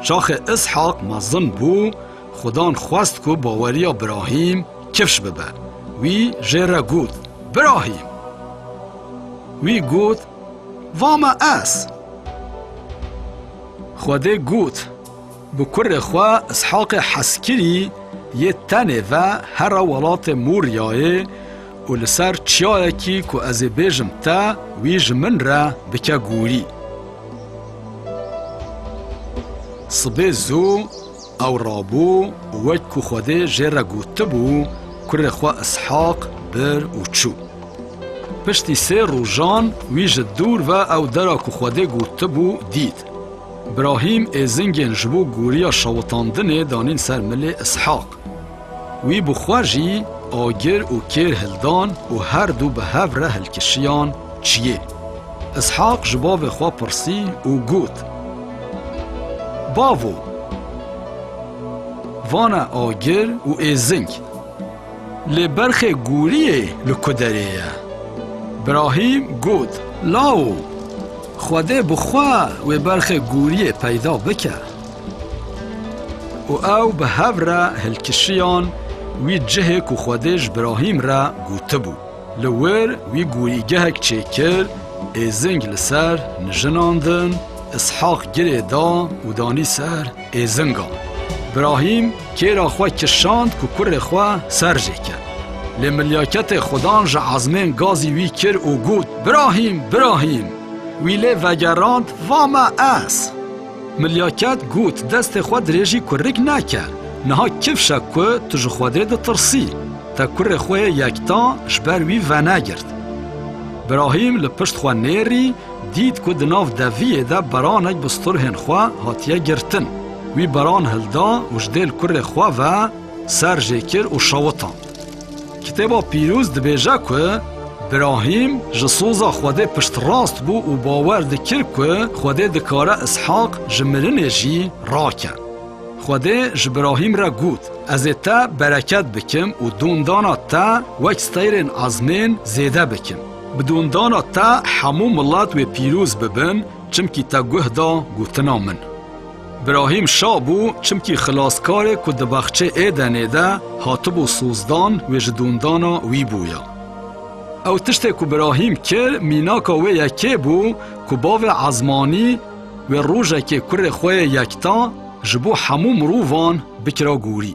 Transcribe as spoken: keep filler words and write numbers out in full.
Çaxê Îshaq mezin bû, Xudan xwest ku baweriya Birahîm kifş bibe. Wî jê re got, Birahîm! Wî got, Va me ez! Xwedê got, Bi kurê xwe Îshaqê hezkirî yê tenê ve here welatê Moriyayê û li ser çiyayekî ku ez ê bêjim te, wî ji min re bike gorî. Sibê zû ew rabû û wek ku Xwedê jê re gotibû, kurê xwe Îshaq bir û çû. Piştî sê rojan wî ji dûr ve ew dera ku Xwedê gotibû dît. Birahîm êzingên ji bo goriya şewitandinê danîn ser milê Îshaq. Wî bi xwe jî agir û kêr hildan û her du bi hev re hilkişiyan çiyê. Îshaq ji bavê xwe pirsî û got, Bavo! Vane agir û êzing. Lê berxê goriyê li ku derê ye? Birahîm got, Lawo! Xwedê bi xwe wê berxê goriyê peyda bike. Û ew bi hev re hilkişiyan wî cihê ku Xwedê ji Birahîm re gotibû. Li wir wî gorîgehek çêkir, êzing li ser nijinandin, Îshaq girê da û danî ser êzinga. Birahîm kêra xwe kişand ku kurê xwe ser jê ke. Lê milyaketê Xudan ji ezmên gazî wî kir û got, Birahîm, Birahîm! Wî lê vegerand, Va me ez! Milyaket got, Destê xwe dirêjî kurik neke. Niha kifş e ku tu ji Xwedê ditirsî. Te kurê xwe yê yekta ji ber wî venegirt. Birahîm li pişt xwe nêrî, dît ku di nav deviyê de beranek bi sturhên xwe hatiye girtin. Wî beran hilda û ji dêl kurê xwe ve ser jê kir û şewitand. Kitêba Pîroz dibêje ku Birahîm ji soza Xwedê piştrast bû û bawer dikir ku Xwedê dikare Îshaq ji mirinê jî rake. Xwedê ji Birahîm re got, Ez ê te bereket bikim û dondana te wek steyrên ezmên zêde bikim. Bi dondana te hemû milet wê pîroz bibin, çimkî te guh da gotina min. Birahîm şa bû, çimkî Xilaskarê ku di baxçê Êdenê de hatibû sozdan wê ji dondana wî bûya. Ew tiştê ku Birahîm kir, mînaka wê yekê bû ku bavê ezmanî wê rojekê kurê xwe yê yekta ji bo hemû mirovan bikira gorî.